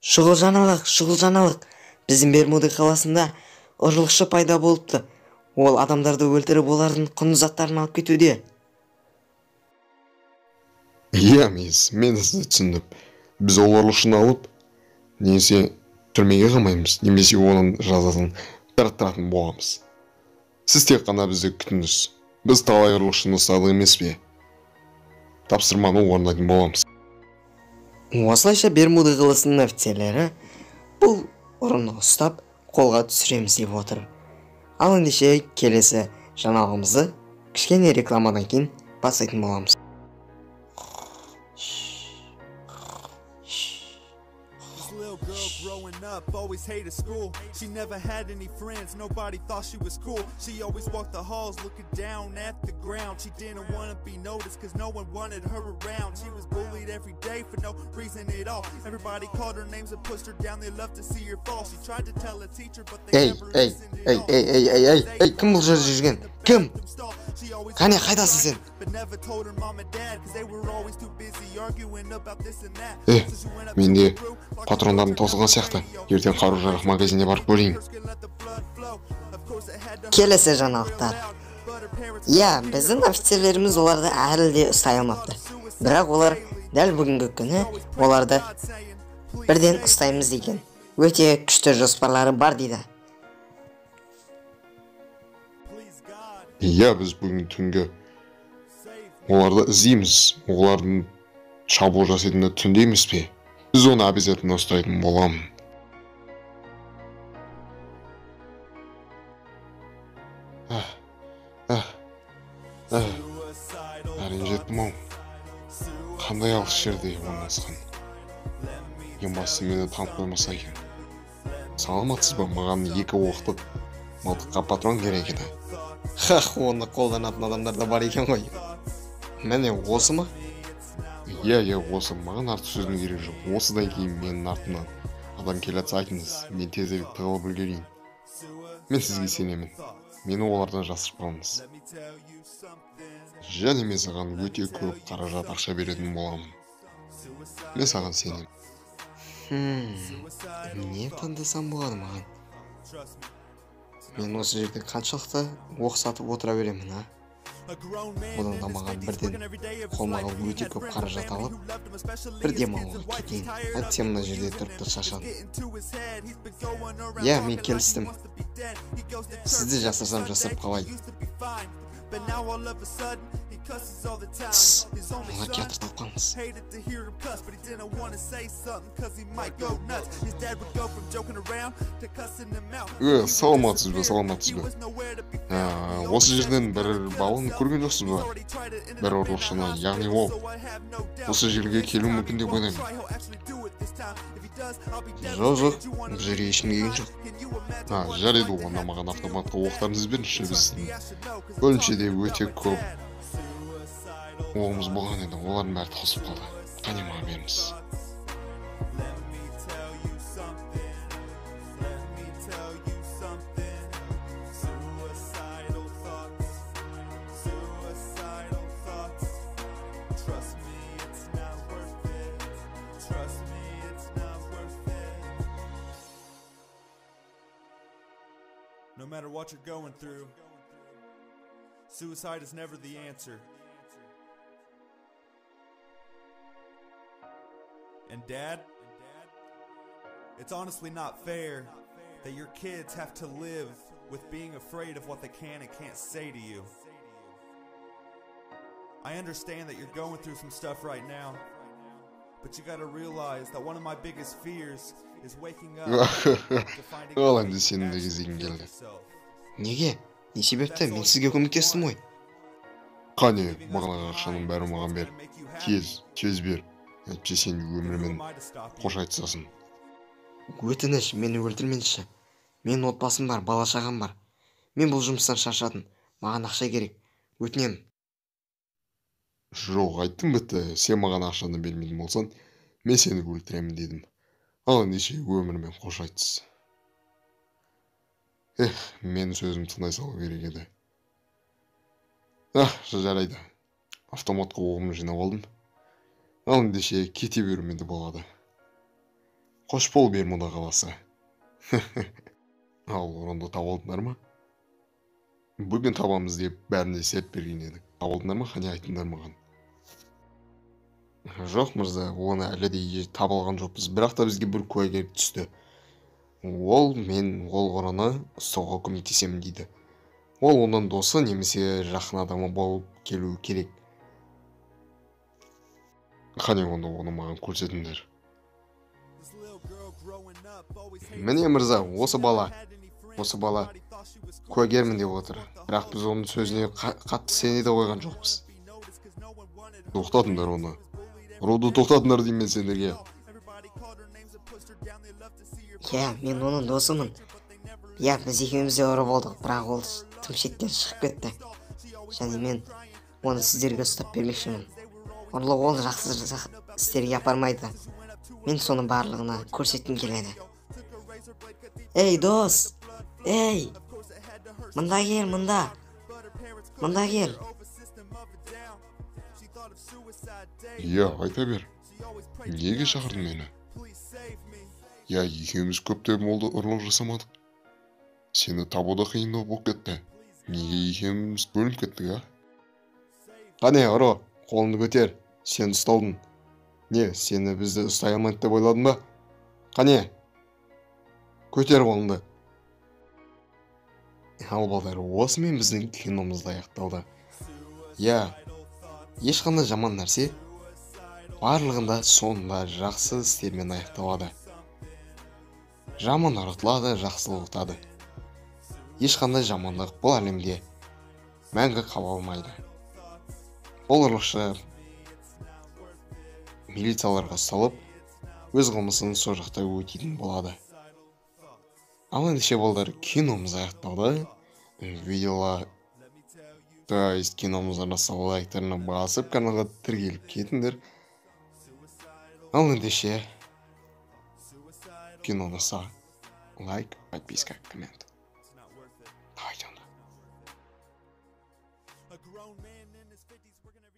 Шұғыл жаңалық, шұғыл жаңалық. Біздің Бермуды қаласында ұрлықшы пайда болыпты. Ол адамдарды өлтіріп, олардың құнды заттарын алып кетуде. Иә, мисс, мен сізді түсіндім. Біз ол ұрлықшыны алып, немесе түрмеге қамаймыз, немесе оның жазасын тарттыратын боламыз. Сіз тек қана бізді күтіңіз. Біз талай ұрлықшыны ұстадық емес пе? Тапсырманы орындайтын боламыз. Осылайша Бермуды қаласының офицерлері бұл ұрыны ұстап, қолға түсіреміз деп отыр. Ал ендеше келесі жаңалығымызды кішкене рекламадан кейін бастайтын боламыз. Up, always hated school. She never had any friends, nobody thought she was cool. She always walked the halls looking down at the ground. She didn't want to be noticed cause no one wanted her around. She was bullied every day for no reason at all. Everybody called her names and pushed her down. They loved to see her fall. She tried to tell a teacher, but they Ей, never ей, listened at ей, all. ей, ей, ей, ей, ей, кім бұл жерде жүрген? Кім? Қане, қайдасың сен? But never told her mom and dad cause they were always too busy arguing about this and that. Э, So she went up менде to the room, locked the патрондардың door, таусылған сияқты. Ертең қару-жарақ магазиніне барып көрейін. Келесі жаңалықтар. Иә, біздің офицерлеріміз оларды әлі де ұстай алмапты. Бірақ олар дәл бүгінгі күні оларды бірден ұстаймыз деген өте күшті жоспарлары бар дейді. Иә, біз бүгін түнгі оларды іздейміз. Олардың шабуыл жасайтыны түнде емес пе? Біз оны обязательно ұстайтын боламын. Әрең жеттім ау. Қандай алыс жерде орналасқан. Ең бастысы мені танып қоймаса екен. Саламатсыз ба? Маған 2 оқтық мылтыққа патрон керек еді. Хах, оны қолданатын адамдар да бар екен ғой. Міне осы ма? Иә, иә, осы. Маған артық сөздің керегі жоқ. Осыдан кейін менің артымнан адам келе жатса айтыңыз. Мен тезірек тығылып үлгерейін. Мен сізге сенемін. Мені олардан жасырып қалыңыз. Және мен саған өте көп қаражат ақша беретін боламын. Мен саған сенемін. Не таңдасам болады маған? Мен осы жерде қаншалықты оқ сатып отыра беремін, а? Одан да маған бірден қолма-қол өте көп қаражат алып, бір демалуға кетейін. Әйтсе мына жерде тұрып та шаршадым. Иә, мен келістім. Сізді жасырсам жасырып қалайын. Тс, олар келатыр, талып қалыңыз. Саламатсыз ба, саламатсыз ба? Осы жерден бір баланы көрген жоқсыз ба? Бір ұрлықшыны, яғни ол осы жерге келуі мүмкін деп ойлаймын. Жоқ, жоқ, бұл жерге ешкім келген жоқ. Жарайды, онда маған автоматқа оқтарыңызды беріңізші. Біздің бөлімшеде өте көп оғымыз болған еді, олардың бәрі таусылып қалды. Қане, маған беріңіз. No matter what you're going through, suicide is never the answer. And Dad, it's honestly not fair that your kids have to live with being afraid of what they can and can't say to you. I understand that you're going through some stuff right now, but you got to realize that one of my biggest fears is waking up to finding Ал out енді you сенің де actually кезегің killed келді. yourself. Неге? Не себепті? Мен сізге көмектестім ғой. Қане, маған ақшаның бәрін маған бер. Тез, тез бер. Әйтпесе сен өмірмен қош айтысасың. Өтініш, мені өлтірмеңізші. Менің отбасым бар, бала шағам бар. Мен бұл жұмыстан шаршадым. Маған ақша керек. Өтінемін. Жоқ, айттым бітті. Сен маған ақшаны бермейтін болсаң, мен сені өлтіремін дедім. Ал ендеше өмірмен қош айтыс. Эх, менің сөзімді тыңдай салу керек еді. Ах, жарайды. Автоматқа оғымды жинап алдым. Ал ендеше кете берумен де болады. Қош бол, Бермуда қаласы. Ал ұрынды таба алдыңдар ма? Бүгін табамыз деп бәріне серт берген едік. Таба алдыңдар ма? Қане, айтыңдар маған. Жоқ, мырза, оны әлі де таба алған жоқпыз. Бірақ та бізге бір куәгер түсті. Ол мен ол ұрыны ұстауға көмектесемін дейді. Ол оның досы немесе жақын адамы болып келуі керек. Қане, онда оны маған көрсетіңдер. Міне, мырза, осы бала. Осы бала куәгермін деп отыр. Бірақ біз оның сөзіне қатты сене де қойған жоқпыз. Тоқтатыңдар оны. Ұруды тоқтатыңдар деймін мен сендерге. Иә, мен оның досымын. Иә, біз екеуміз де ұры болдық, бірақ ол тым шеттен шығып кетті. Және мен оны сіздерге ұстап бермекшімін. Ұрлық ол жақсы істерге апармайды. Мен соның барлығына көрсеткім келеді. Ей, дос! Ей! Мында кел, мында! Мында кел! Иә, айта бер. Неге шақырдың мені? Иә, екеуміз көптен болды ұрлық жасамадық. Сені табу да қиындау болып кетті. Неге екеуміз бөлініп кеттік, а? Қане, ұры, қолыңды көтер. Сені ұсталдың. Не, сені бізді ұстай алмайды деп ойладың ба? Қане, көтер қолыңды. Ал балдар, осымен біздің киномыз да аяқталды. Иә, ешқандай жаман нәрсе барлығында соңында жақсы істермен аяқталады. Жаман ұтылады, жақсылық ұтады. Ешқандай жамандық бұл әлемде мәңгі қала алмайды. Бұл ұрлықшы милицияларға ұсталып, өз қылмысын сол жақта өтейтін болады. Ал ендеше, балдар, киномыз аяқталды. Видеола, то есть киномыз ұнаса, лайктарына басып, каналға тіркеліп кетіңдер. Ал ендеше, кино ұнаса, лайк, подписка, коммент. Давайте онда. A grown man in his 50s working every